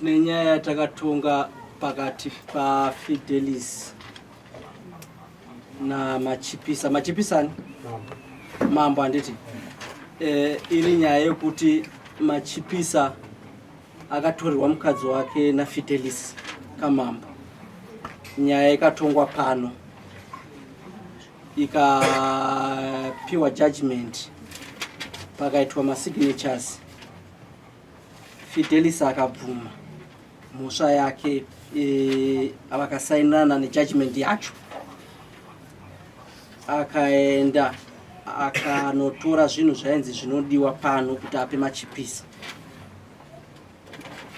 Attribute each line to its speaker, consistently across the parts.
Speaker 1: Tine nyaya yatakatonga pakati paFidelis naMachipisa. Machipisa ani? Mambo handiti? Eh, iri nyaya yekuti Machipisa akatorerwa mukadzi wake naFidelis Kamambo. Nyaya ikatongwa pano ikapiwa judgment pakaitwa masignatures Fidelis akabvuma mhosva yake e, vakasainirana nejudgment yacho akaenda akanotora zvinhu zvainzi zvinodiwa pano kuti ape machipisa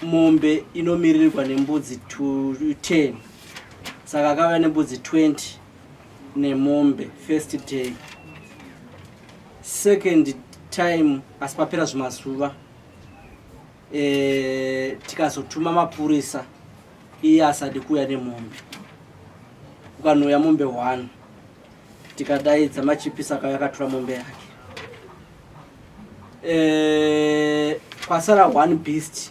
Speaker 1: mombe inomiririrwa nembudzi 10 saka akauya nembudzi 20 nemombe first day second time asi papera zvimazuva e, tikazotuma mapurisa iye asadi kuuya nemombe ukanouya mombe one tikadaidza machipisa akauya akatora mombe yake e, kwasara one beast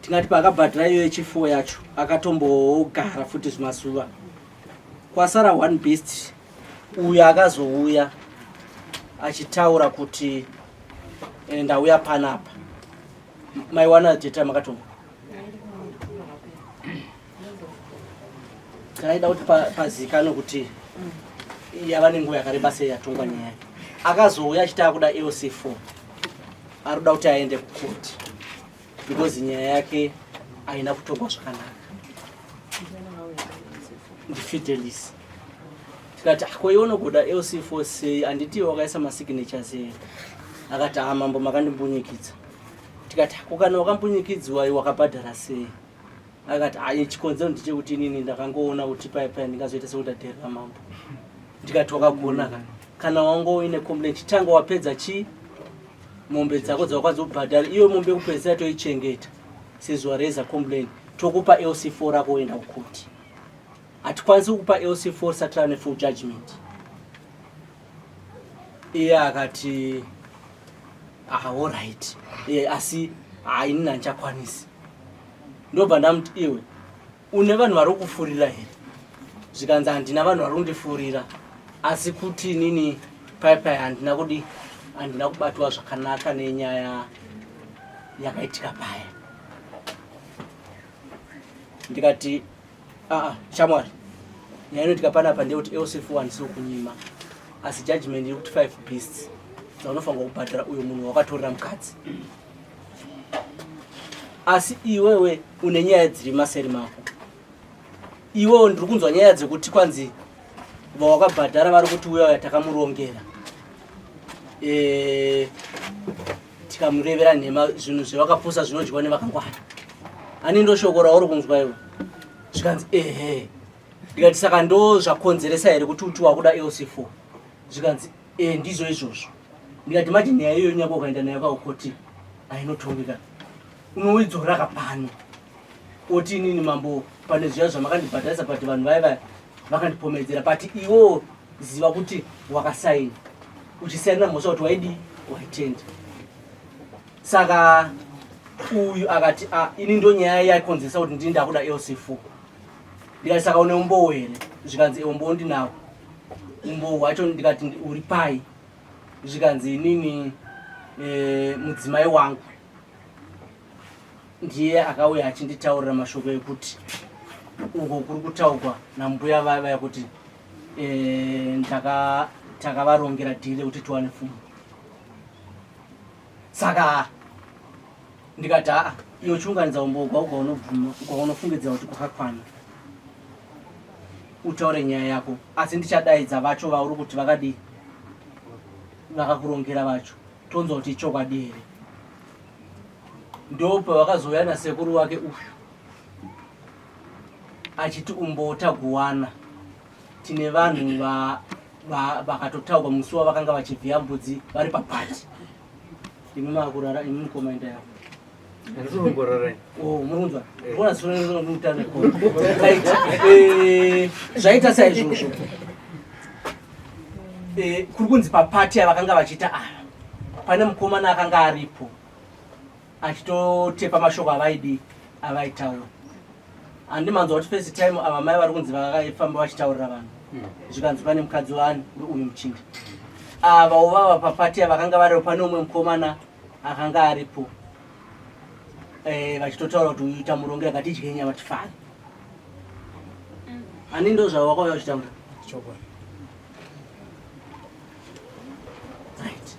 Speaker 1: tingati paakabhadhara iyo yechifour yacho akatombogara futi zvimazuva kwasara one beast uyo akazouya achitaura kuti eh, ndauya panapa maiwana jeta makatonga taida kuti pazikanwe kuti yava nenguva yakareba sei yatongwa nyaya akazouya achiti akuda lc4 ari kuda kuti aende kukoti because nyaya yake haina kutongwa zvakanaka ndifidelis tikati ah, ko iwe unogoda lc4 sei handiti wakaisa masignatures here akati ah mambo makandimbunyikidza tikati ah, ko kana wakambunyikidziwa iwe wakabhadhara sei akati ayi chikonzero ndechekuti inini ndakangoona kuti pai pai ndingazoita sekuti ndadherera mambo ndikati wakagona kana kana wanga uine complaint chitanga wapedza chii mombe dzako dzawakwanisa kubhadhara iyo mombe yekupedzisira toichengeta sezvo wareza complaint tokupa lc4 rako woenda kukoti hatikwanisi kukupa lc4 sati rane full judgment iye akati ah, alright asi hainini handichakwanisi ndobva ndamuti iwe une vanhu vari kufurira here zvikanzi handina vanhu vari kundifurira asi kuti inini pai pai handina kudi handina kubatwa zvakanaka nenyaya yakaitika paya ndikati aa shamwari nyaya inoitika panapa ndeyekuti lcf handisi kunyima asi judgment iri kuti five beasts dzaunofanirwa kubhadhara uyo munhu wakatorera mukadzi asi iwewe une nyaya dziri maseri mako iwewe ndiri kunzwa nyaya dzekuti kwanzi vawakabhadhara vari kuti uya uya takamurongera e, tikamurevera nhema zvinhu zvevakapusa zvinodyiwa nevakangwara ani ndo shoko rauri kunzwa iwe zvikanzi ehe ndikati saka ndo zvakonzeresa here kuti uti wakuda lc4 zvikanzi e ndizvo izvozvo ndikati manje nyaya iyoyo nyangwe ukaenda nayo kakukoti ainotongeka unoidzorera kapano oti inini mambo pane zviya zvamakandibhadharisa but vanhu vaya vaya vakandipomedzera but iwo ziva kuti wakasaina uchisainira mhosva kuti waidii waitenda saka uyu akati ah, ini ndo nyaya yaikonzeresa kuti ndini ndakuda lc4 ndikati saka une umbowo here zvikanzi umbowo ndinawo umbowo hwacho ndikati uri pai zvikanzi inini e, mudzimai wangu ndiye akauya achinditaurira mashoko ekuti uko kuri kutaurwa nambuya vaya vaya kuti e, takavarongera dhiri rekuti tiwane pfuma saka ndikati aa iyo chiunganidza umbo kwaunobvuma kwaunofungidzira kuti kwakakwana utaure nyaya yako asi ndichadaidza vacho vauri kuti vakadii vakakurongera vacho tonzwa kuti ichokwadi here ndopavakazouya nasekuru wake uyu achiti umbotaguwana tine vanhu vakatotaurwa musi wavakanga vachivhiya mbudzi vari papati imi makurara imi mukoma enda yako oh, murunzwa ndikuona eh, zvaita saizvozvo eh, kuri kunzi papati yavakanga vachiita ava pane mukomana akanga aripo. Achitotepa mashoko avaidii avaitaura. Handi manzwa kuti first time ava mai vari kunzi vakafamba vachitaurira vanhu. Zvikanzi pane mukadzi wani uyu muchinda. Ava uvava papati vakanga varipo pane umwe mukomana akanga aripo. Eh, vachitotaura kuti uyu tamurongera ngatidye nyama tifare. Ani ndo zvavo wakauya uchitaura?
Speaker 2: Chokwadi.
Speaker 1: Right.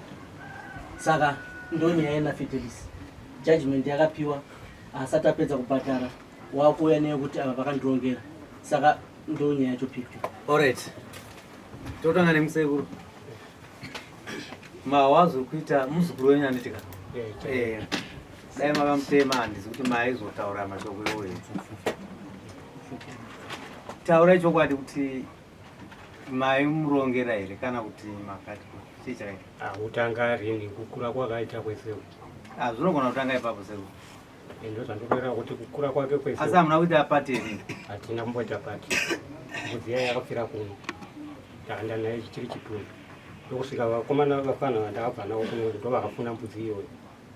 Speaker 1: Saka ndonyaya yena Fidelis. Judgment yakapiwa asati apedza kubhadhara wakuuya neyekuti ava vakandirongera. Saka ndonyaya yacho pipi.
Speaker 3: Alright. Totanga nemusekuru. Mawazo kuita muzukuru wenyu anditika. Eh. Dai makamutema handizi kuti maizotaura mashoko iwoyo. Taurai chokwadi kuti maimurongera here kana kuti makati chii chakaita?
Speaker 4: Akutanga rini kukura kwakaita kwese.
Speaker 3: Ah, zvinogona kutanga ipapo sekuru.
Speaker 4: Ndo zvandikureva kuti kukura kwake kwese.
Speaker 3: Asi hamuna kuita pati here?
Speaker 4: Hatina kumboita pati. Mbudzi iya yakafira kuno. Ndakaenda naye chiri chitunhu. Ndokusvika vakomana vafana vandakabva navo kuno ndo vakafuna mbudzi iyoyo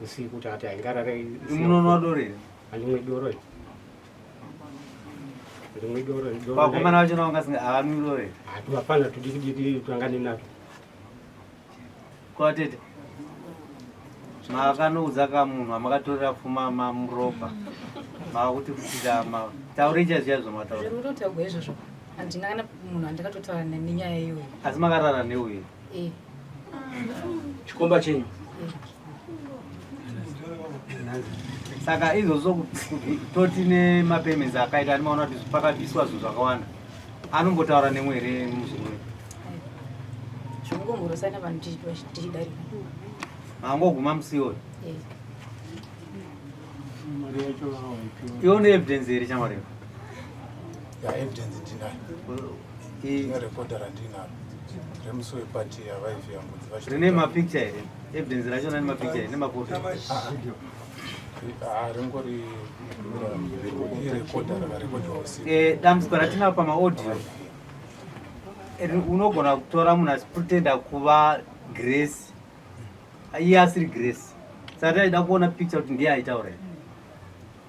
Speaker 4: usiku takati haingarare.
Speaker 3: Munonwa doro here?
Speaker 4: Handimwi doro here. Handimwi doro.
Speaker 3: Vakomana vacho navo vangasinga havanwi doro here?
Speaker 4: Hatuvafana tudiki diki twanga ninatwo.
Speaker 3: Kwa tete makanoudza ka munhu amakatorera pfuma mamuropa makuti kutita ma taurei chaizvo chaizvo mataura.
Speaker 5: Zviri kutotaurwa izvozvo handina kana munhu andakatotaura nenyaya iyoyo.
Speaker 3: Asi makarara neuyu?
Speaker 5: Eh.
Speaker 1: Chikomba chenyu.
Speaker 3: Saka izvozvo toti nemapayments akaita animaona kuti pakabviswa zvinhu zvakawanda anombotaura nemwe here muzukuru?
Speaker 5: Zvokungomhorosana vanhu tichidarika.
Speaker 3: Mangoguma musi iwoyo?
Speaker 5: Eh.
Speaker 3: Iwe une evidence here chamwari?
Speaker 2: Ya evidence ndinayo. Ndine recorder randinaro remusi wepati yavaivhiya mbudzi vachi.
Speaker 3: Rine mapicture here? Evidence racho rine mapicture here nemakopi?
Speaker 2: Ah, ringori irecorder rakarekodwa usiku.
Speaker 3: Eh, dambudziko ratinaro pamaaudio unogona kutora munhu achipretenda kuva Grace iye asiri Grace saka taida kuona picture kuti ndiye aitaura here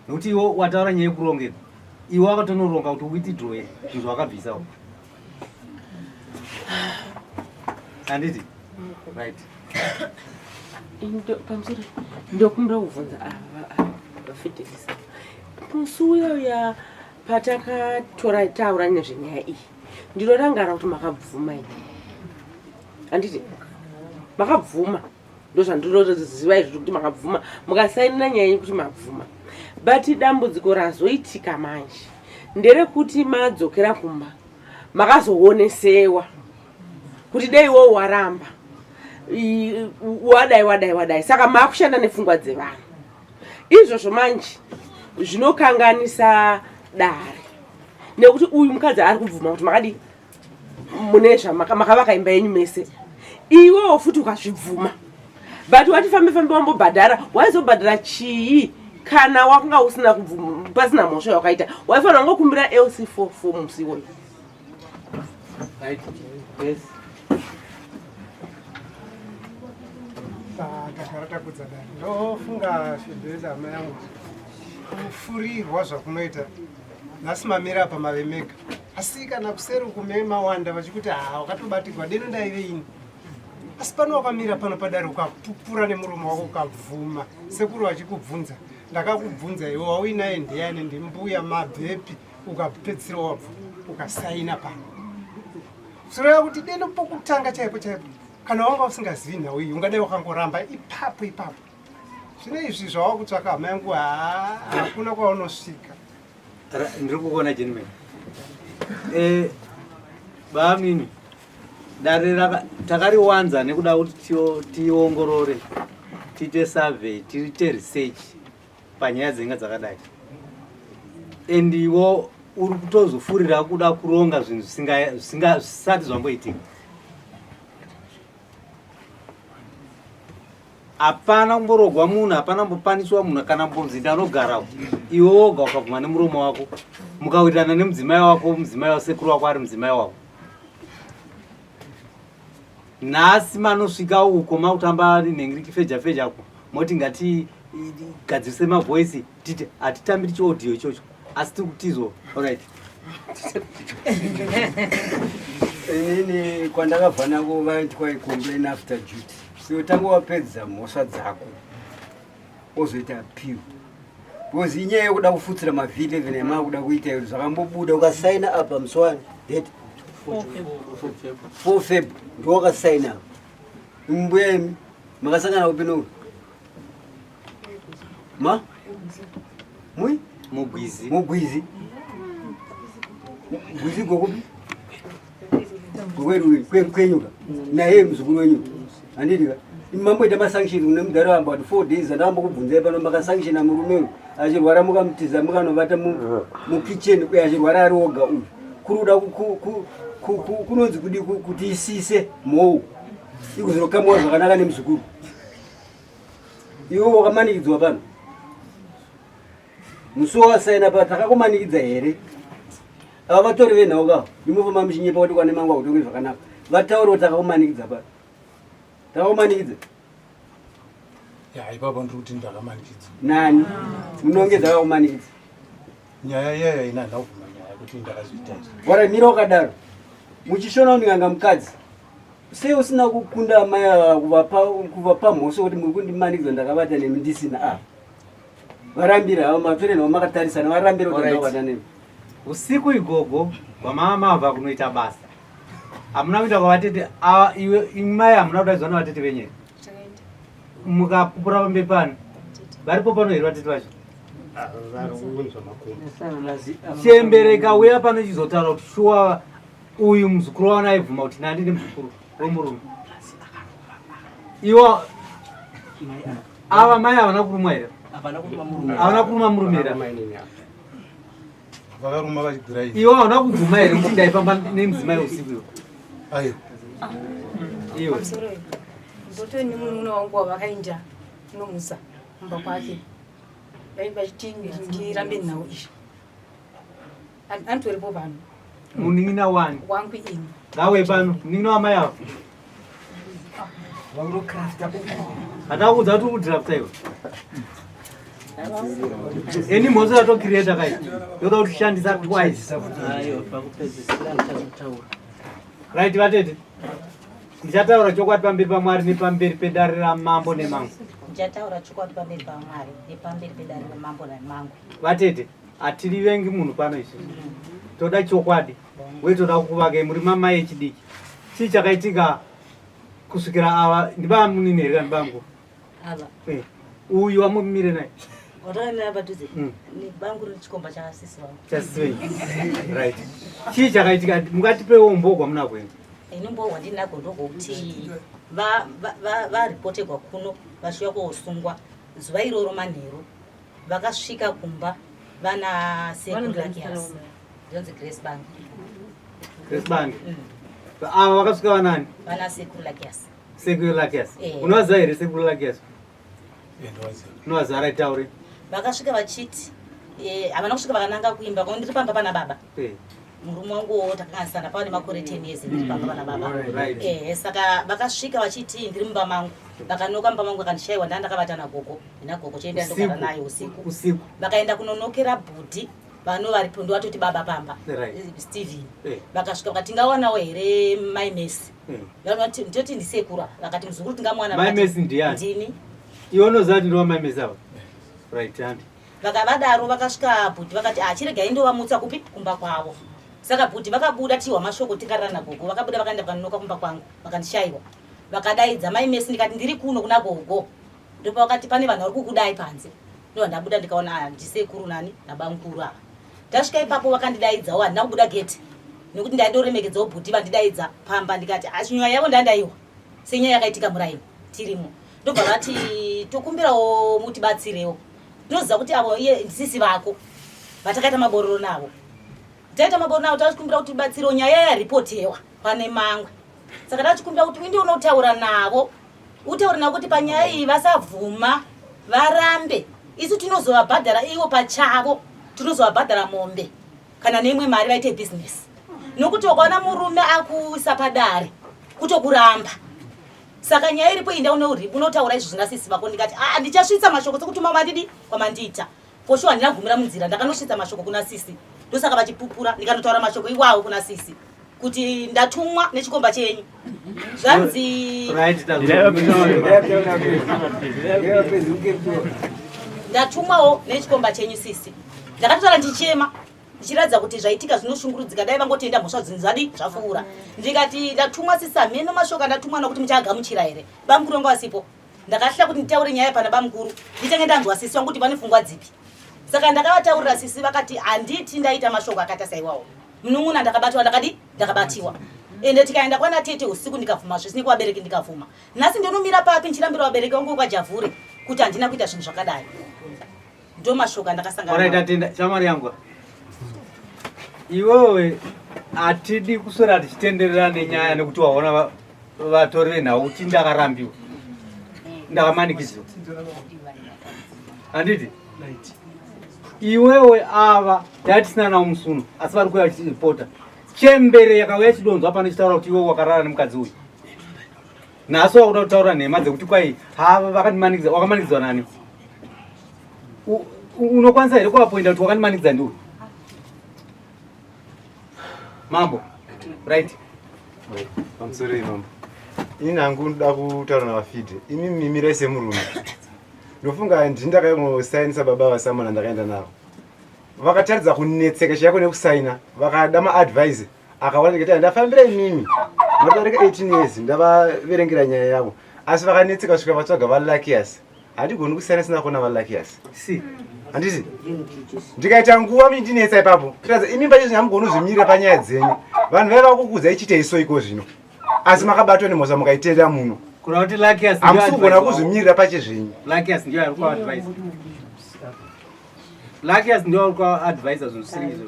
Speaker 3: nekuti iwe wataura nyaya yekurongeka iwe wakatonoronga kuti withdrawe zvinhu zvawakabvisa uko handiti right
Speaker 6: Pamusoro ndokumbira kubvunza ava vafidelisa musi uya uya patakatora taura nezvenyaya iyi ndinorangara kuti makabvuma ini handiti makabvuma ndozvandinoziva izvo kuti makabvuma mukasainira nyaya yekuti mabvuma but dambudziko razoitika manje nderekuti madzokera kumba makazoonesewa kuti dei wo waramba wadai wadai wadai saka maakushanda nepfungwa dzevanhu izvozvo manje zvinokanganisa dare nekuti uyu mukadzi ari kubvuma kuti makadii mune zvamakavaka imba yenyu mese iwewo futi ukazvibvuma but wati fambe fambe wambobhadhara waizobhadhara chii kana wakanga usina kubvuma pasina mhosva yawakaita waifanira kungokumbira lc4 fo musi iwoyo
Speaker 3: Right. Yes.
Speaker 7: Tagara takudza dare. Ndofunga Fidelis hama yangu kufurirwa zvakunoita nhasi mamira apa mave mega asi kana kuseri uku me mawanda vachikuti haa wakatobatirwa deno ndaive ini asi pano wakamira pano padare ukapupura nemuromo wako ukabvuma sekuru vachikubvunza ndakakubvunza iwe wauinaye ndiyani ndimbuya mabvepi ukapedzisira wabvuma ukasaina pano zvoreva kuti deno pokutanga chaipo chaipo kana wanga usingazivi nhau iyi ungadai wakangoramba ipapo ipapo zvino izvi zvawakutsvaka hama yangu haa hakuna kwaunosvika
Speaker 3: Ndiri kukuona gentleman. Eh, bamini dare takariwanza nekuda kuti tiongorore tiite survey tiite research panyaya dzenga dzakadai and iwo uri kutozofurira kuda kuronga zvinhu zvisati zvamboitika Hapana kumborogwa munhu, hapana kumbopaniswa munhu kana kumbonzi ndanogara iwe woga ukabvuma nemuromo wako mukawirirana nemudzimai wako, mudzimai wasekuru wako ari mudzimai wako. Nhasi manosvika uko makutamba nhengiriki feja feja ko moti ngati Gadzirise mavoice titi hatitambiri chiaudio ichocho asi tiri kutizwa. Alright.
Speaker 8: Inini kwandakabva nako vaiti kwai complain after duty. Iwe tanga wapedza mhosva dzako wozoita appeal. Because inyaya yekuda kufutsira maV11 yamakuda kuita iyo zvakambobuda ukasaina apa musi wani date 4 Feb ndiwo wakasaina apa. Mbuya imi makasangana kupi nouyu? Ma? Mui?
Speaker 3: Mugwizi.
Speaker 8: Mugwizi. Gwizi gokupi? Gokwedu kwenyuka. Naye muzukuru wenyu. Handiti ka? Imi mamboita masanction kune mudhara wamba kuti 4 days andamba kubvunzai pano makasanctiona murume uyu achirwara mukamutiza mukanovata mukitchen uye achirwara ari oga uyu. Kuri kuda kunonzi kudi kuti isise mhou ikuzonokamwa zvakanaka nemuzukuru. Iwe wakamanikidzwa pano. Musi wasaina pa takakumanikidza here? Ava vatori venhau ka ndimofamba muchinyepa kuti kwane mangu akutonge zvakanaka. Vataure kuti takakumanikidza pano. Takakumanikidza.
Speaker 2: Ya ipapo ndiri kuti ndakamanikidza.
Speaker 8: Nani? Munongedza akakumanikidza.
Speaker 2: Nyaya iyayo ina handina kubvuma nyaya kuti ndakazviita izvi.
Speaker 8: Wara mira wakadaro. Muchishona uninganga mukadzi. Sei usina kukunda amai ava kuvapa kuvapa mhosva kuti muri kundimanikidza ndakavata nemi ndisina ava. Varambira ava matore navo makatarisana varambira kuti ndakavata nemi.
Speaker 3: Usiku igogo kwamama mava kunoita basa. Hamuna kuita kwavatete ava iwe imai hamuna kudaidzwa navatete venyu here? Mukapupura pamberi pano. Varipo pano here vatete vacho? Chembere ikauya pano ichizotaura kuti shuwa uyu muzukuru wana aibvuma kuti nandi nemuzukuru wemurume. Iwo ava mai havana kurumwa here? Havana kuruma murume here?
Speaker 2: Vakaruma vachigwira
Speaker 3: ini. Iwe hauna kubvuma here kuti ndaifamba nemudzimai usiku iwe?
Speaker 2: Aiwa.
Speaker 3: Iwe.
Speaker 5: Ndoto nemurume wangu wavakainda kunomusa kumba kwake. Vai vachiti ndirambe nhau izvi. Anditoripo pano.
Speaker 3: Munin'ina wani?
Speaker 5: Wangu ini.
Speaker 3: Ngawe pano, munin'ina wamai ava. Hatakuudza kuti ukudrafta iwe. Eni mhosva yatocreata kai. Yoda kuti shandisa twice.
Speaker 1: Ayo pakupedzisira ndichazotaura.
Speaker 3: Right vatete. Ndichataura chokwadi pamberi paMwari nepamberi pedare ramambo nemangu.
Speaker 9: Ndichataura chokwadi pamberi paMwari nepamberi pedare ramambo nemangu.
Speaker 3: Vatete, hatirivengi munhu pano isu. Toda chokwadi. Uye toda kukuvake muri mamai echidiki. Chii chakaitika kusvikira ava ndibamunini here kana ndibamukuru?
Speaker 9: Ava.
Speaker 3: Eh, uyu wamumire naye.
Speaker 9: Watakamira padhuze nebangu riri chikomba chasisi vangu.
Speaker 3: Chasisi venyu. Right. Chii chakaitika mungatipewo umbowo hwamunahwo imi?
Speaker 9: Ini umbowo hwandinagwo ndohwokuti varipotegwa kuno vachiuya kosungwa zuva iroro manheru vakasvika kumba vana sekuru Luckius. Ndonzi Grace Bangi.
Speaker 3: Grace Bangi. Ava vakasvika vanani?
Speaker 9: Vana sekuru Luckius.
Speaker 3: Sekuru Luckius.
Speaker 9: Eh.
Speaker 3: Unovaziva here sekuru Luckius?
Speaker 2: Eh, ndovaziva.
Speaker 3: Unovaziva right taure.
Speaker 9: Vakasvika vachiti eh, havana kusvika vakananga kuimba kwavo ndiri pamba pana baba.
Speaker 3: Eh.
Speaker 9: Murume wangu takanganisana pava nemakore 10 years ndiri pamba pana baba.
Speaker 3: Right.
Speaker 9: Eh, saka vakasvika vachiti ndiri mumba mangu. Vakanoka mumba mangu vakandishaiwa ndanga ndakavata nagogo. Ndina gogo chenda ndogara naye usiku.
Speaker 3: Usiku.
Speaker 9: Vakaenda kunonokera bhudhi vano varipo ndovatoti baba pamba.
Speaker 3: Right.
Speaker 9: Steven.
Speaker 3: Eh.
Speaker 9: Vakasvika vakati tingawanawo here mai Messi.
Speaker 3: Eh.
Speaker 9: Ndoti ndisekura vakati muzukuru tingamuwana.
Speaker 3: Mai Messi ndiani?
Speaker 9: Ndini.
Speaker 3: Iwe unoziva kuti ndiwa mai Messi ava? Right, handi.
Speaker 9: Vakavadaro vakasvika bhudhi vakati ah chiregai ndovamutsa kupi kumba kwavo. Saka bhudhi vakabuda tihwa mashoko tikarara nagogo vakabuda vakaenda vakanonoka kumba kwangu vakandishaiwa. Vakadaidza mai Messi ndikati ndiri kuno kuna gogo. Ndopavakati pane vanhu vari kukudai panze. Ndobva ndabuda ndikaona ah ndisekuru nani nabamukuru ava. Tasvika ipapo vakandidaidzawo handina kubuda gate nekuti ndaidoremekedzawo bhuti vandidaidza pamba ndikati asi nyaya yavo ndandaiwa senyaya yakaitika muraini tirimo. Ndobva vati tokumbirawo mutibatsirewo. Tinoziva kuti avo iye ndisisi vako vatakaita mabororo navo. Taita mabororo navo tachikumbira kuti tibatsirewo nyaya yaripotewa pane mangwe. Saka tachikumbira kuti uinde unotaura navo utaure navo kuti panyaya iyi vasabvuma varambe isu tinozovabhadhara ivo pachavo tinozovabhadhara mombe kana neimwe mari vaite bhizinesi nokuti wakaona murume akuisa padare kutokuramba. Saka nyaya iripo inda unotaura izvozvo nasisi vako. Ndikati ah, ndichasvitsa mashoko sekutuma mandidi kwamandiita. For sure handina kugumira munzira, ndakanosvitsa mashoko kuna sisi. Ndosaka vachipupura, ndikanotaura mashoko iwawo kuna sisi kuti ndatumwa nechikomba chenyu. Zvanzi ndatumwawo nechikomba chenyu sisi. Ndakatotaura ndichichema ndichiratidza kuti zvaitika zvinoshungurudzika, dai vangotenda mhosva dzinhu zvadi zvapfuura. Ndikati ndatumwa sisi, hameno mashoko andatumwa nokuti muchaagamuchira here. Bamukuru vanga vasipo. Ndakahla kuti nditaure nyaya pana bamukuru nditange ndanzwa sisi vangu kuti vane pfungwa dzipi. Saka ndakavataurira sisi vakati handiti ndaita mashoko akaita saiwawo. Munun'una ndakabatwa ndakadi ndakabatiwa. Ende tikaenda kwana tete usiku ndikabvuma zvese nekuvabereki ndikabvuma. Nhasi ndonomira papi ndichirambira vabereki vangu kwaJavhure kuti handina kuita zvinhu zvakadai. Ndo mashoko andakasangana
Speaker 3: nawo. Tatenda shamwari yangu. Iwewe hatidi kuswera tichitenderera nenyaya nekuti waona vatori venhau kuti ndakarambiwa ndakamanikidzwa handiti iwewe ava tatisina nawo musuno asi vari kuuya vachiripota chembere yakauya chidonzwa pano ichitaura kuti iwewe wakarara nemukadzi uyu nhasi wakuda kutaura nhema dzekuti kwai hava vakandimanikidza wakamanikidzwa nani unokwanisa here kuvapoinda kuti wakandimanikidza ndiwe mambo right
Speaker 10: pamusoro mambo ini hangu ndoda kutaura navafidhe imi mimirai semurume ndofunga ndini ndakainosainisa baba vasamona ndakaenda navo vakataridza kunetseka chaiko nekusaina vakada maadvise akawanda ndikati ndafambira imimi madarika 18 years ndavaverengera nyaya yavo asi vakanetseka kusvika vatsvaga valuckias handigoni kusiyana sina kuona valuckias handiti ndikaita nguva mindinetsa ipapo kuratidza imi mbacho hamugoni kuzvimirira panyaya dzenyu vanhu vaiva vakukuudza ichiita iso iko zvino asi makabatwa nemhosva mukaitenda muno hamusi kugona kuzvimirira pachezvenyu
Speaker 3: Luckiest ndiwo uri kuadvisa zvinhu zvisiri izvo.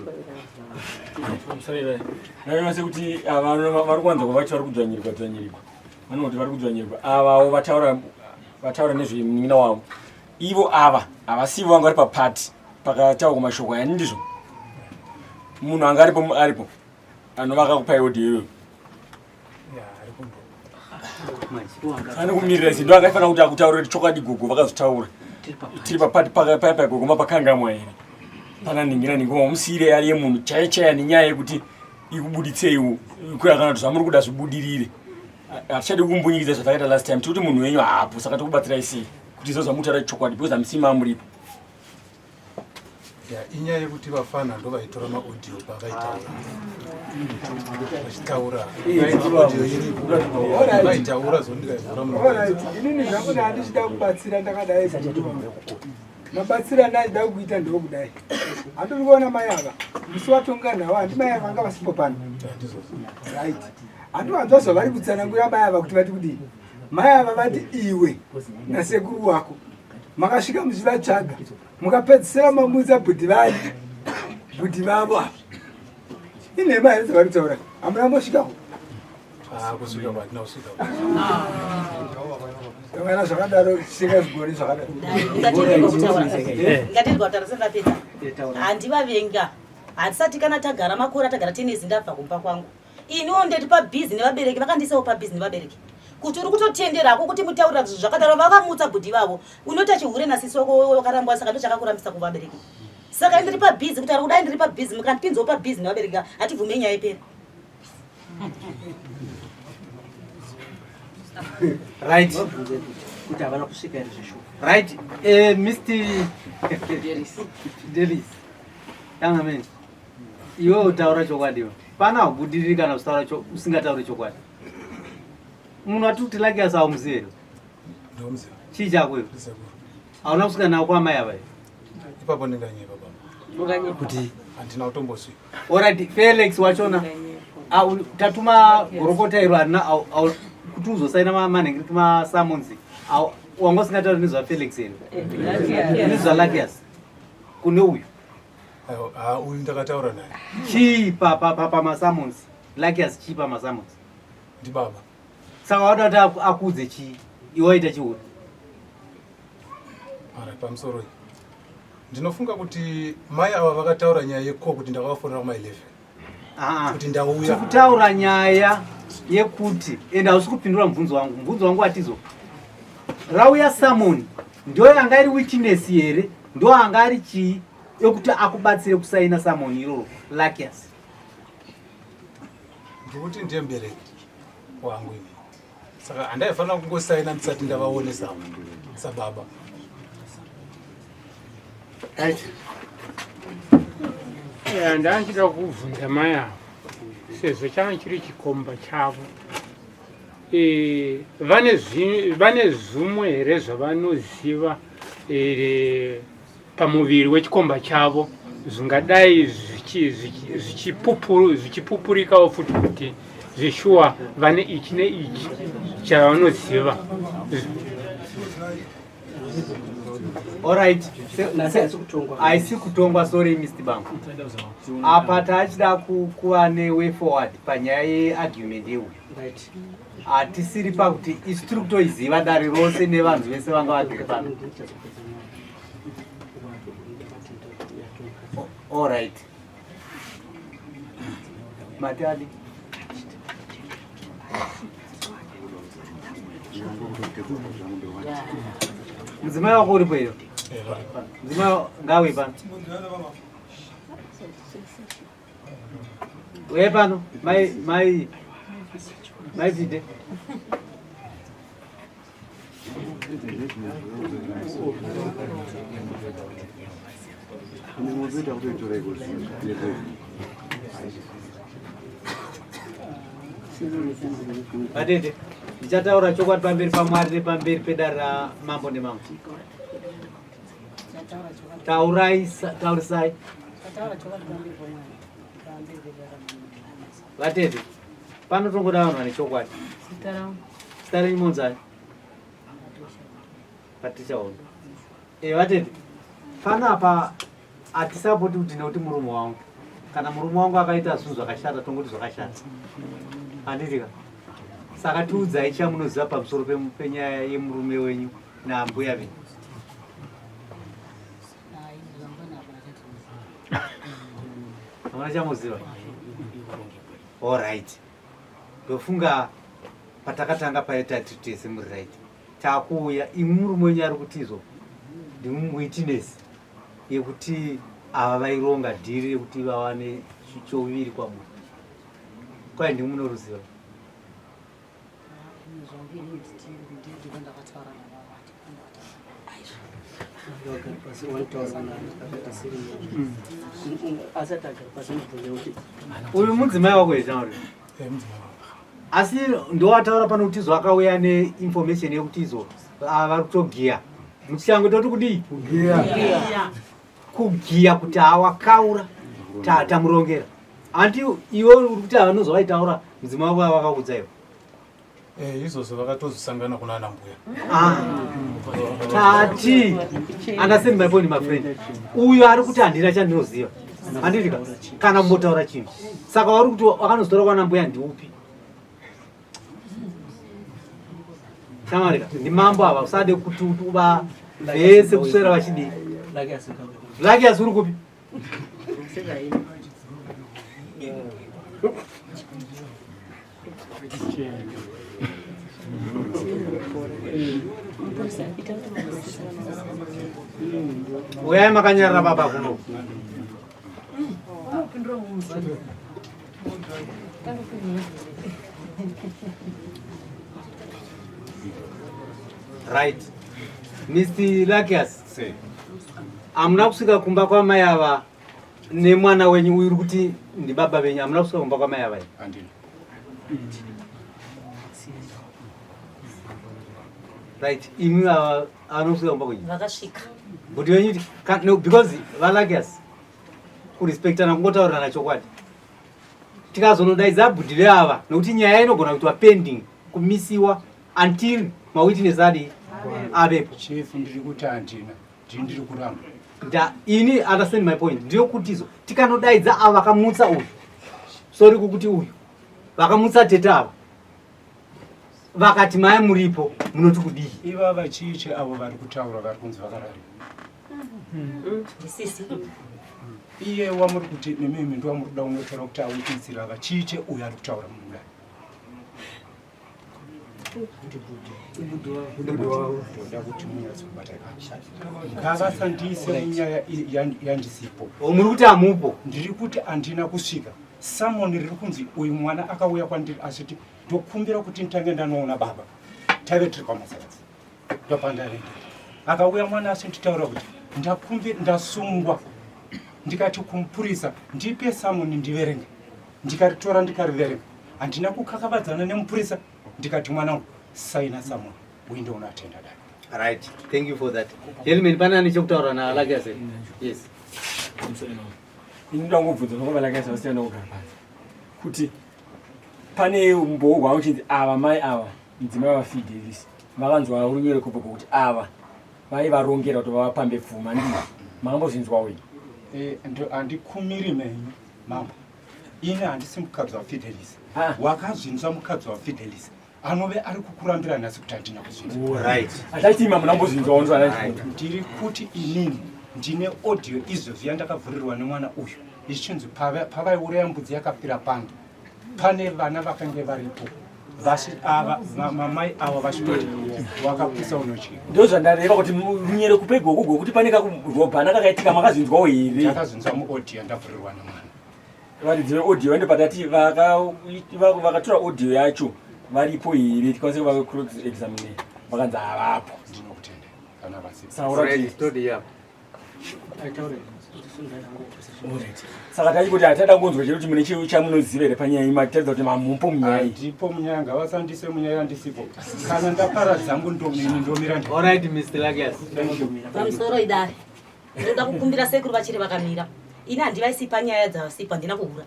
Speaker 11: Ndaona sekuti ava vari kuwanza kuva vari kudzvanyirirwa dzvanyirirwa. Vanoti vari kudzvanyirirwa. Avawo vataura vataura nezvemunin'ina wavo. Ivo ava havasivo vanga vari papati pakataurwa mashoko aya ndizvo. Munhu anga aripo aripo anovaka kupai audio iyoyo. Anokumirira zinto akaifanira kuti akutaurire chokwadi gogo vakazotaura. Tiri papati paya paya gogo mapakangamwa here? Pana nhingi na nhingi wamusiyire ari yemunhu chaiye chaiye nenyaya yekuti ikubuditseiwo kuya kana kuti zvamuri kuda zvibudirire. Hatichadi kumbunyikidza zvatakaita last time tikuti munhu wenyu haapo saka tokubatsirai sei kuti izvo zvamutaura chokwadi because hamusi mamuripo.
Speaker 2: Ya, inyaya yekuti vafana ndovaitora maaudio pavaitaura vachitaura audio iripo vaitaura zondikaivhura
Speaker 7: inini zvangu ndandichida kubatsira ndakadai mabatsira andachida kuita ndokudai handiri kuona mai ava musi watonga nhau handi mai ava vanga vasipo pano right handivanzwa zvavari kutsanangura mai ava kuti vati kudii mai ava vati iwe nasekuru wako makasvika muchivatsvaga mukapedzisira mamutsa bhudhi vani bhudhi vavo ava inhema here dzavari kutaura hamuna mbosvikako
Speaker 2: ah, kusvika kwatina kusvika
Speaker 7: kana zvakadaro singazvigoni zvakadaro
Speaker 9: ngatirikutaura sendapedza handivavenga hatisati kana tagara makore atagara tenezi ndabva kumba kwangu iniwo ndeti pabhizi nevabereki vakandiisawo pabhizi nevabereki kuti uri kutotendera hako kuti mutaurira zvinhu zvakadaro vakamutsa bhudhi vavo unoita chihure nasisi wako wakarambwa saka ndochakakurambisa kuvabereki saka ndiri pabhizi kutaura kudai ndiri pabhizi mukandipinzawo pabhizi nevabereki hatibvume nyaya ipera
Speaker 3: right
Speaker 1: kuti havana kusvika here zveshuwa
Speaker 3: right mr fidelis yanga iwe utaura chokwadi iwe pana haubudiriri kana usitaura usingatauri chokwadi munhu ati kuti laki asi haumuzivi here chii chako iwe hauna kusvika nawo kwamai ava
Speaker 2: ipapo ndinganyepa baba
Speaker 3: kuti
Speaker 2: handina kutombosvika
Speaker 3: orit felix wachona tatuma gorokota iro harina kuti uzosaina manhengiriki masamonzi wanga usingatauri nezvafelix here nezvalakias kune uyu
Speaker 2: Ah, uyu ndakataura naye.
Speaker 3: Chii pa pa pa pamasummons? Luckiest chii pamasummons?
Speaker 2: Ndibaba.
Speaker 3: Saka wada kuti akuudze chii? Iwe waita chihure.
Speaker 2: Ara pamusoro iyi. Ndinofunga kuti mai ava vakataura nyaya yeko kuti ndakavafonera kuma 11.
Speaker 3: Ah.
Speaker 2: Kuti ndauya.
Speaker 3: Tikutaura nyaya Yekuti ende hausi kupindura mubvunzo wangu. Mubvunzo wangu watizo. Rauya summon ndo yanga iri witness here? Ndo anga ari chii yekuti akubatsire kusaina summon iroro Luckius?
Speaker 2: Ndikuti ndiye mubereki wangu ini. Saka handaifanira kungosaina ndisati ndavaonesa sababa.
Speaker 3: Right.
Speaker 12: Yeah, ndanchida kubvunza mai avo sezvo changa chiri chikomba chavo e, vane zvimwe here zvavanoziva e, pamuviri wechikomba chavo zvingadai zvichipupurikawo futi kuti zveshuwa vane ichi neichi chavanoziva.
Speaker 3: Alright. Haisi kutongwa sorry Mr. Bango. Apa tachida kuva ne way forward panyaya yeargument yeuyu. Hatisiri pakuti isu tiri kutoiziva dare rose nevanhu vese vanga vagere pano. Alright. Mati adi. Mudzimai wako uripo iyo? Mudzimai ngawe pano. Uye pano, mai mai mai Vide. Vatete, ndichataura chokwadi pamberi paMwari nepamberi pedare ramambo nemambo. Taurai, taurisai. Vatete, pano tongoda vanhu vane chokwadi. Zita renyu monzani? Patricia Hondo. Eh, vatete, panapa hatisapoti kuti nekuti murume wangu kana murume wangu akaita zvinhu zvakashata tongoti zvakashata handiti ka saka tiudzai chamunoziva pamusoro penyaya yemurume wenyu naambuya venyu. Hamuna chamuziva? Alright. Ndofunga patakatanga paye tati tese muri right. Takuuya imwi murume wenyu ari kuti izvo ndimwi witness yekuti ava vaironga dhiri rekuti vawane chouviri kwamuri. Kwai ndimwi munoruziva. Uyu mudzimai wako here Tauri? Asi ndowataura pano kuti izvo akauya neinformation yekuti izvo ah, vari kutogiya. Muchishango toti kudii? Kugiya. Kugiya kuti awakaura tamurongera. Anti iwe uri kuti avanozwa vaitaura mudzimai wako avakaudza iwe.
Speaker 2: Eh, izvozvo vakatozosangana kuna ana mbuya.
Speaker 3: Ah, tati understand my point my friend. Uyu ari kuti handina chandinoziva. Handiti ka kana kumbotaura chinhu. Saka wari kuti wakanozitora kwana mbuya ndiupi? Shamwari ka ndimambo ava usade kuti uba vese kuswera vachidii. Lucky asi uri kupi? Uyai makanyarara baba kuno. Right. Mr. Lakias. Hamuna kusvika kumba kwamai ava nemwana wenyu uyu uri kuti ndibaba venyu hamuna kusvika kumba kwamai ava
Speaker 2: Handina.
Speaker 3: Right, imi ava anosvika kumba kwenyu.
Speaker 9: Vakasvika.
Speaker 3: But wenyu no because valakias kurespectana kungotaurirana chokwadi. Tikazonodaidza bhudhi veava nokuti nyaya inogona kuitwa pending kumisiwa until mawitness adi avepo.
Speaker 2: Chief ndiri kuti handina. Ndini ndiri kuramba.
Speaker 3: Nda ini understand my point. Ndiyo kuti izo tikanodaidza ava vakamutsa uyu. Sorry kukuti uyu. Vakamutsa tete ava. Vakati mai muripo munoti kudii?
Speaker 2: Ivava chii avo vari kutaura vari kunzi vakarari.
Speaker 9: Sisi.
Speaker 2: Iye wamuri kuti mimimi ndiwamuri kuda kunotaura kuti awitnessira ava chii che uyu ari kutaura mudare. Ngavasandiise munyaya yandisipo.
Speaker 3: Muri kuti hamupo?
Speaker 2: Ndiri kuti handina kusvika. Samoni riri kunzi uyu mwana akauya kwandiri achiti ndokumbira kuti nditange ndanoona baba. Taive tiri kwaMazaradzi. Ndopandave ndiri. Akauya mwana achinditaura kuti ndakumbira ndasungwa. Ndikati kumupurisa ndipe samoni ndiverenge. Ndikaritora ndikariverenga. Handina kukakavadzana nemupurisa ndikati mwanangu saina samoni uinde unoatenda dare.
Speaker 3: Right. Thank you for that. Gentlemen, pane ane chekutaura naLakias here? Yes.
Speaker 11: Ini ndoda kungobvunza nokubva Lakias vasiyana kugara panze kuti pane umbowo hwavo uchinzi ava mai ava mudzimai vaFidelis vakanzwa runyoro kubva kuti ava vaivarongera kuti vavapambe pfuma ndii makambozvinzwawo ini?
Speaker 2: Eh, handikumiri menyu mambo ini handisi mukadzi waFidelis. Wakazvinzwa mukadzi waFidelis anove ari kukurambira nhasi kuti handina kuzvinzwa.
Speaker 3: Right.
Speaker 11: Achati mambo ndambozvinzwawo
Speaker 2: ndiri kuti inini ndine audio izvozvi yandakavhurirwa nemwana uyu ichinzi pavaiuraya mbudzi yakafira pano pane vana vakange varipo ava mamai ava vachitoti wakapisa unodyiwa.
Speaker 11: Ndozvandareva kuti runyere kupe gogo gokuti pane kakurobhana kakaitika makazvinzwawo here?
Speaker 2: Ndakazvinzwa muaudio yandavhurirwa nemwana.
Speaker 11: Varidzi veaudio vende patati vakatora audio yacho varipo here tikwanise kuva cross examine vakanzi havapo.
Speaker 2: Ndinokutenda kana vasipo.
Speaker 11: Saka tati kuti hatada kunzwa chero kuti mune chiro chamunoziva here panyaya iyi mataridza kuti mamupo munyaya iyi.
Speaker 2: Ndipo munyaya ngavasandise munyaya yandisipo. Kana ndapara dzangu ndomini ndomira.
Speaker 3: All right Mr. Lakias.
Speaker 9: Pamusoro idare. Ndoda kukumbira sekuru vachiri vakamira. Ini handivaisi panyaya dzavasipo handina kuhura.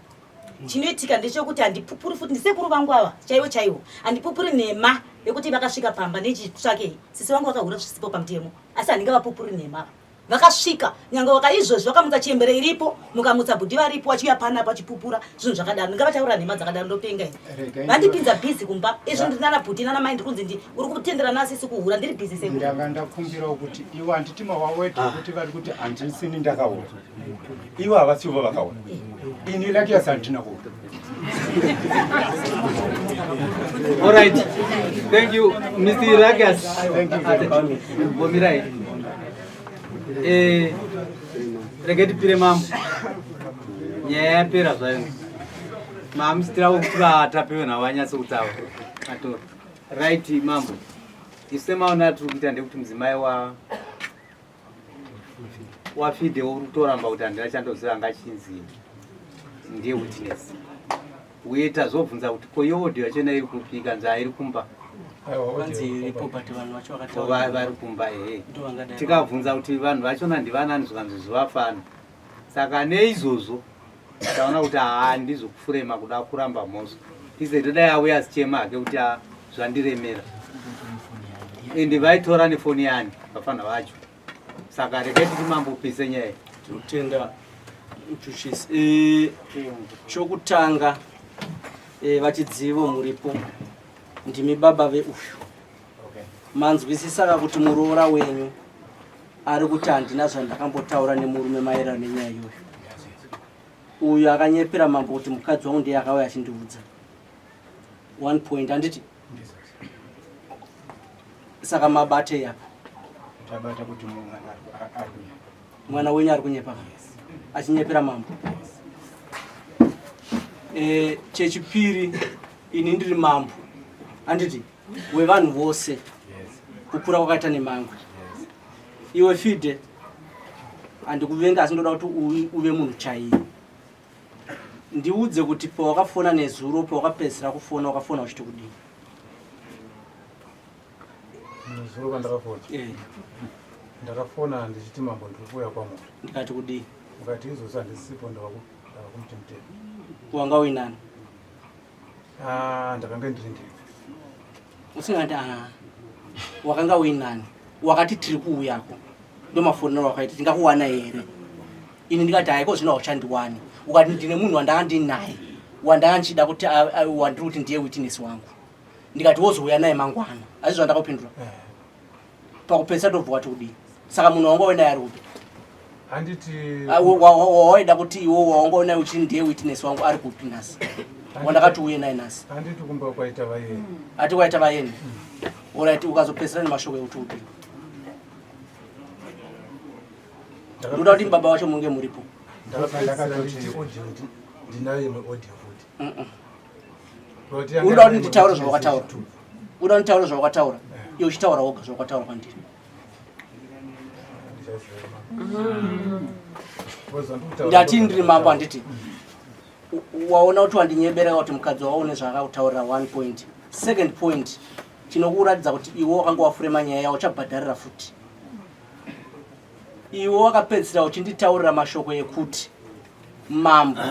Speaker 9: Chinoitika ndechekuti handipupuri futi ndisekuru vangu ava chaivo chaivo. Handipupuri nhema yekuti vakasvika pamba nechitsvakei. Sisi vangu vakahura zvisipo pamutemo asi handingavapupuri nhema ava. Vakasvika nyange vakaizvozvi vakamutsa chembere iripo mukamutsa bhudhi varipo vachiuya panapa vachipupura zvinhu zvakadaro ndingavataura nhema dzakadaro ndopenga ini. Vandipinza busy kumba izvo ndiri nana bhuti nana mai ndiri kunzi ndi uri kutendera nasisi kuhura ndiri busy sekuru.
Speaker 2: Ndanga ndakumbirawo kuti iwo handiti mawawedhi ah. kuti vari kuti handisini ndakaura ivo havasivo vakaura ini lakias handina kuura.
Speaker 3: All right. Thank you, Mr. Lakias.
Speaker 2: Thank you very much.
Speaker 3: Bomirai. Eh, rege tipire mambo. Nyaya yapera zvayo. Mamusitira kuti vatapiwe navo vanyatso kutaura. Atora. Right mambo. Isu semaona atiri kuita ndekuti mudzimai wa wafide uri kutoramba kuti handina chandoziva anga achinzi ndiye witness. Uye tazobvunza kuti ko iyo audio yachona iri kupi ikanzi hairi kumba.
Speaker 1: Vanzi iripo but vanhu vacho vakataura.
Speaker 3: Vari kumba ehe. Tikabvunza kuti vanhu vachona ndivanani zvikanzi zvivafana. Saka neizvozvo taona kuti haa ndizvokufurema kuda kuramba mhosva. Ize todai auya azichema hake kuti zvandiremera. Ende vaitora nefoni yani vafana vacho. Saka regai titi mambo upise nyaya.
Speaker 1: Tinotenda muchuchisi. E, chokutanga e, vachidzivo muripo ndimi baba veuyu.
Speaker 2: Okay.
Speaker 1: Manzwisisaka kuti muroora wenyu ari kuti handina zvandakambotaura nemurume maererano nenyaya iyoyo. Uyu akanyepera mambo kuti mukadzi wangu ndiye akauya achindiudza. One point handiti? Saka mabatei apa?
Speaker 2: Tabata kuti mwana ari kunyepa.
Speaker 1: Mwana wenyu ari kunyepa achinyepera mambo. E, chechipiri ini ndiri mambo handiti wevanhu vose kukura kwakaita nemangwe iwe fide handikuvenga asi ndoda kuti uve munhu chaiye ndiudze kuti pawakafona nezuro pawakapedzisira kufona wakafona uchiti kudii
Speaker 2: Nezuro pandakafona eh. Ndakafona ndichiti mambo ndiri kuuya kwamuri.
Speaker 1: Ndikati kudii?
Speaker 2: Ukati izvozvi handisipo ndavakumutemberi.
Speaker 1: Wanga uinani?
Speaker 2: Ah, ndakanga ndiri ndega.
Speaker 1: Usingati ah. Wakanga uinani? Wakati tiri kuuyako. Ndomafonero wakaita tingakuwana here? Ini ndikati haiko zvino hauchandiwani. Ukati ndine munhu wandanga ndinaye. Wandanga ndichida kuti wandiri kuti ndiye witness wangu. Ndikati wozouya naye mangwana. Asi zvandakupindura.
Speaker 2: Eh.
Speaker 1: Pakupedzisa ndobva wati kudii? Saka munhu wanga uinaye ari kupi?
Speaker 2: Handiti
Speaker 1: ah, wawaida kuti iwo wawanga unaye uchiti ndiye witness wangu ari kupi nhasi? Wandakati uye naye nhasi.
Speaker 13: Handiti kumba kwaita vayeni.
Speaker 1: Ati kwaita vayeni. Alright, ukazopedzisira nemashoko ekuti udii. Ndoda kuti baba vacho munge muripo.
Speaker 13: Ndinayo imwe audio futi.
Speaker 1: Unoda kuti nditaure zvawakataura. Unoda kuti nditaure zvawakataura. Iwe uchitaura woga zvawakataura kwandiri. Ndati ndiri mambo handiti. Waona kuti wandinyebera kuti mukadzi wako une zvaakakutaurira one point. Second point chinokuratidza kuti iwe wakanga wafurema nyaya yawo uchabhadharira futi. Iwe wakapedzisira uchinditaurira mashoko ekuti mambo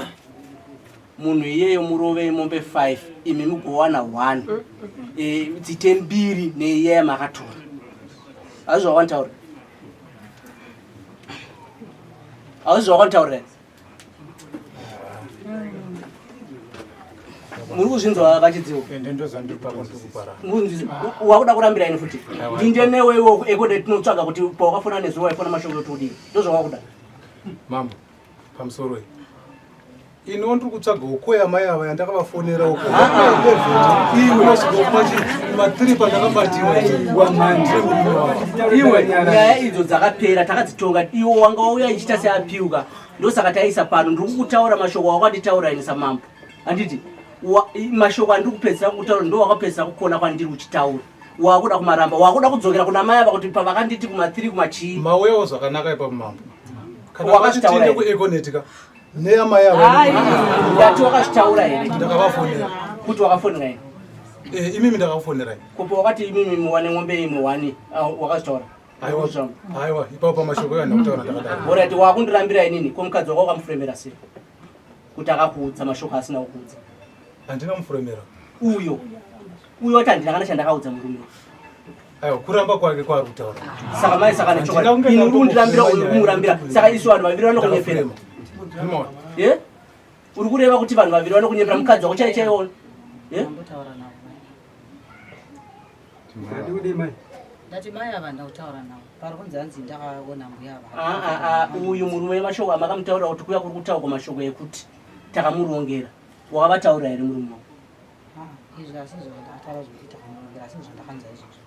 Speaker 1: munhu iyeyo murovei mombe 5 imi mugowana 1 e, dzite mbiri neiya yamakatora. Hazvi zvawakanditaurira? Hazvi zvawakanditaurira? Muri kuzvinzwa vachidziwo? Wakuda kurambira ini futi ndinde newe iwo ekode tinotsvaga kuti pawakafona nezuva waifona mashoko ekuti udii ndozvawakuda.
Speaker 13: Mambo, pamusoro iyi iniwo ndiri kutsvaga uko yamai ava yandakavafonera uko iwe ma3 pandakabatiwa
Speaker 1: iwe nyaya idzo dzakapera takadzitonga iwo wanga wauya ichiita seapiuka ndosaka taisa pano ndiri kukutaura mashoko awakanditaura ini samambo handiti mashoko andiri kupedzisira kukutaura ndo wakapedzisira kukona kwandiri uchitaura wakuda kumaramba wakuda kudzokera kuna mai ava kuti pavakanditi kuma3 kumachii
Speaker 13: mauyawo zvakanaka ipapo mambo kana vakatinde kueconet ka neyamai ava
Speaker 1: ndati wakazvitaura here
Speaker 13: ndakavafonera
Speaker 1: kuti wakafonera here
Speaker 13: eh, imimi ndakakufonerai
Speaker 1: kupo wakati imimi muwane ng'ombe imwe wani ah, wakazvitaura
Speaker 13: Aiwa, aiwa, ipapo pamashoko iwo andakutaura ndakadaro.
Speaker 1: Alright, wakundirambira inini, ko mukadzi wako wakamufuremera sei? Kuti akakuudza mashoko asina kukuudza.
Speaker 13: Handina mufuremera.
Speaker 1: Uyo. Uyo ati handina kana chandakaudza murume.
Speaker 13: Aiwa, kuramba kwake kwaari kutaura.
Speaker 1: Saka mai saka nechokwadi. Ini uri kundirambira uyu kumurambira. Saka isu vanhu vaviri vanokunyepera. Eh? Uri kureva kuti vanhu vaviri vanokunyepera mukadzi wako chaiye chaiye. Eh?
Speaker 9: Ndati mai ava ndakutaura navo pari kunzi hanzi ndakaona mbuya ava.
Speaker 1: Ah, ah, ah, uyu murume mashoko amakamutaurira kuti kuya kuri kutaurwa mashoko ekuti takamurongera wakavataurira here murume wako?
Speaker 9: Izvi asi izvo zvandakataura zvekuti takamurongera asi zvandakaanza izvozvo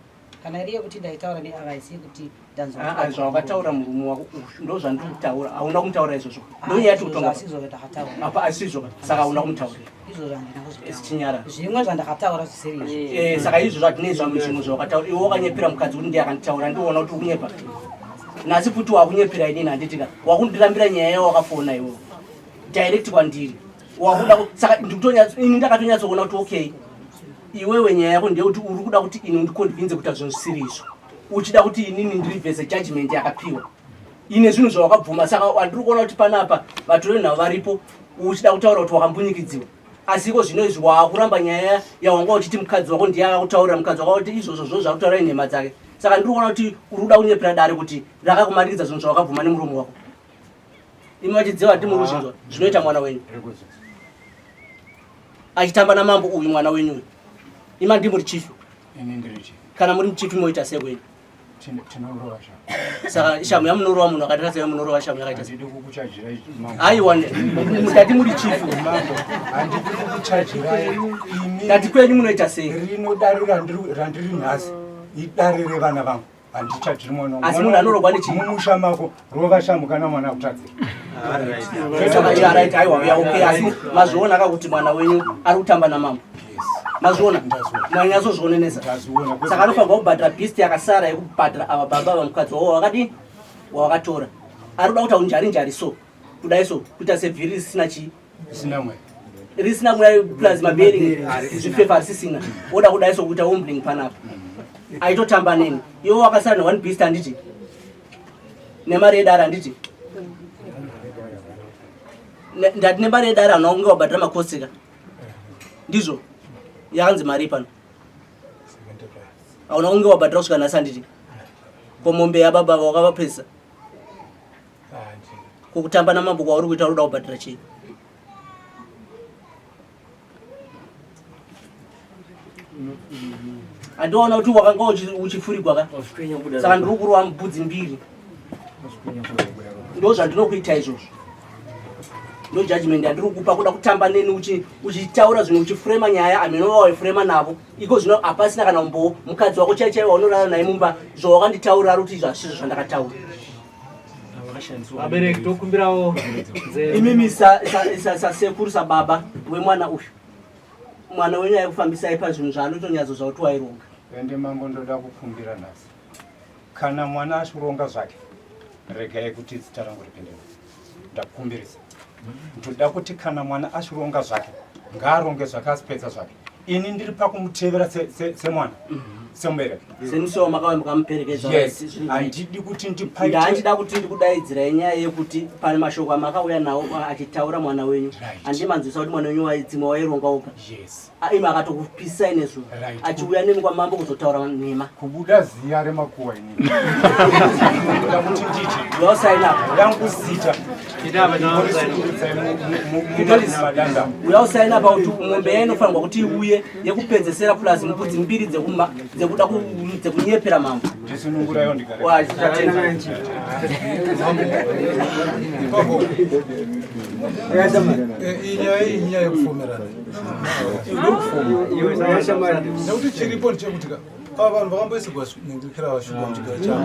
Speaker 9: kana iri yekuti ndaitaura neava isi yekuti ndanzwa
Speaker 1: ah, ah, zvawakataura murume wako uyu ndo zvandiri kutaura hauna kumutaura izvozvo ndonyaya yati kutonga
Speaker 9: asi izvozvo ndakataura
Speaker 1: apa asi izvo saka hauna kumutaurira
Speaker 9: izvozvo handina kuzvitaura
Speaker 1: chinyara
Speaker 9: zvimwe zvandakataura zvisiri izvo
Speaker 1: eh, saka izvozvo hatinei zvamwe zvimwe zvawakataura iwe wakanyepera mukadzi kuti ndiye akanditaura ndiona kuti ukunyepa nhasi futi wakunyepera inini handitika wakundirambira nyaya yawakafona iwewe direct kwandiri wakuda saka ndikutonyatso ini ndakatonyatsoona kuti okay iwewe nyaya yako ndeyekuti uri kuda kuti ini undiconvince kuita zvinhu zvisiri izvo uchida kuti inini ndirivhese judgment yakapiwa ine zvinhu zvawakabvuma saka andiri kuona kuti panapa vatori nhau varipo uchida kutaura kuti wakambunyikidziwa asi iko zvino izvi waakuramba nyaya yawanga uchiti mukadzi wako ndiye akakutaurira mukadzi wako kuti izvozvo zvo zvakutaura inhema dzake saka ndiri kuona kuti uri kuda kunyepera dare kuti rakakumanikidza zvinhu zvawakabvuma nemuromo wako imi vachidziva hati muri kuzvinzwa zvinoita mwana wenyu achitamba namambo uyu mwana wenyu uyu ima ndimuri chief kana muri muchifi moita sei kwenyu saka shamu yamunorova munhu akaita sei munorova shamu yakaita sei aiwa ndati muri chifu ndati kwenyu munoita sei
Speaker 2: rino dare randiri nhasi idare revana vangu handichajiri mwana
Speaker 1: asi munhu anorogwa nechii
Speaker 2: mumusha mako rova shamu kana mwana akutadzira
Speaker 1: right aiwa ya okay asi mazviona ka kuti mwana wenyu ari kutamba namambo mazviona manyatsozvionenesa saka anofanirwa kubhadhara beast yakasara yekubhadhara ava baba vamukadzi wavo wakadii wawakatora ari kuda kuita unjari njari so kudai so kuita sevhiri risina chii risina mweya plus mabearing zvifefa risisina oda kudai so kuita wombling panapa aitotamba neni iwo wakasara ne one beast handiti nemari yedare handiti ndati nemari yedare hauna kunge wabhadhara makosika ndizvo yakanzi mari pano hauna kunge wabhadhara kusvika nhasi handiti ko mombe yababa wakavapesa ko kutamba namambo kwauri kuita uri kuda kubhadhara chii andiona kuti wakanga uchifurigwa ka saka ndiri kurova mbudzi mbiri ndo zvandinokuita izvozvo. Ndo judgment yandiri kukupa kuda kutamba neni uchitaura zvinhu uchifrema nyaya ameno waifrema navo. Iko zvino hapasina kana umbowo mukadzi wako chai chai waunorara naye mumba zvawakanditaura ari kuti izvo hazvisizvo zvandakataura.
Speaker 3: Vabereki tokumbirawo
Speaker 1: imimi sasekuru sababa wemwana uyu. Mwana wenyu aikufambisai pazvinhu zvaanotonyatso zvakuti waironga.
Speaker 2: Ende mambo ndoda kukumbira nhasi. Kana mwana achironga zvake regai kuti zita rangu ripinde. Ndakukumbirisa. Ndoda kuti kana mwana achironga zvake ngaaronge zvake asipedza zvake. Ini ndiri pakumutevera semwana semubereki.
Speaker 1: Semusi wamakauya mukamuperekedza.
Speaker 2: Yes, handidi kuti ndipaite.
Speaker 1: Ndandida kuti ndikudaidzirai nyaya yekuti pane mashoko amakauya nawo achitaura mwana wenyu. Handiti manzwisa kuti mwana wenyu waidzimwa waironga oga.
Speaker 2: Yes.
Speaker 1: Imi akatokupisai nezuro. Achiuya nemi kwamambo kuzotaura nhema.
Speaker 2: Kubuda ziya remakuwa ini. Ndoda kuti nditi.
Speaker 1: Uya up.
Speaker 2: Yangu zita.
Speaker 1: Uya usaina pa kuti mombe yayo inofanirwa kuti iuye yekupedzesera plus mbudzi mbiri dzekuma dzekuda dzekunyepera mambo.
Speaker 2: Ndisunungurayo ndigare.
Speaker 13: Iyi nyaya iyi inyaya yekufomerana. Nekuti chiripo ndechekuti ka ava vanhu vakamboisirwa nengekera vashuga muchigaro chavo.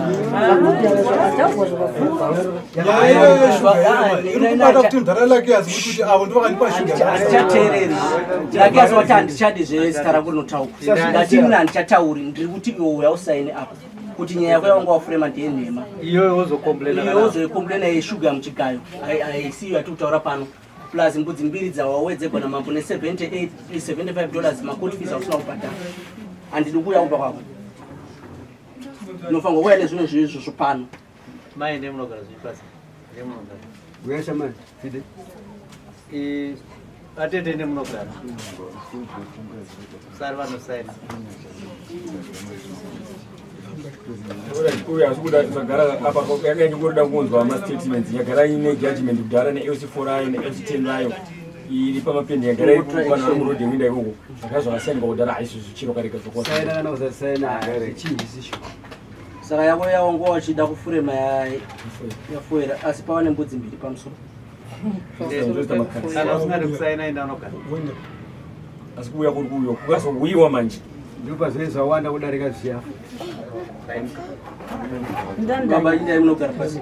Speaker 13: Nyaya iyoyo yeshuga iri kubata kuti mudhara lake azi kuti avo ndovakandipa shuga.
Speaker 1: Handichateereri. Lake azi wati handichadi zvezita rangu rinotaurwa. Ndati ini handichatauri ndiri kuti iwe uya usaine apa kuti nyaya yako yawanga wafurema ndeyenhema.
Speaker 3: Iyoyo wozokomplena.
Speaker 1: Iyoyo wozoikomplena yeshuga muchigayo. Haisiyo yatiri kutaura pano. Plus mbudzi mbiri dzawawedzegwa namambo ne 78 75 dollars macourt fees ausina kubhadhara. Handidi kuuya kumba kwako. Unofanirwa kuuya nezvinhu zviizvozvo pano.
Speaker 3: Mai ndiye munogara zvenyu pasi. Ndiye munogara.
Speaker 8: Uya shamani, fide.
Speaker 3: Eh, atete ndiye munogara. Sari vanosaina.
Speaker 11: Uyu asi kuda zvagara apa yanga ingorida kunzwa mastatements yagara ine judgment kudhara nelc4 rayo nelc10 rayo iri pamapendi yagara iri vanhu vari muroad yekuenda ikoko zvakanga zvakasiyana kudhara haisi zvichiro karega
Speaker 8: Saina kana usasaina zvichinji sisho.
Speaker 1: Saka yako yawanga wachida kufurema yafuera asi pava nembudzi mbiri pamusoro.
Speaker 3: Kana usingade kusaina enda unogara.
Speaker 11: Asi kuuya kuri kuuya kukazouyiwa manje.
Speaker 8: Ndipo zvinenge zvawanda kudarika zviya.
Speaker 1: Baba indai munogara pasi.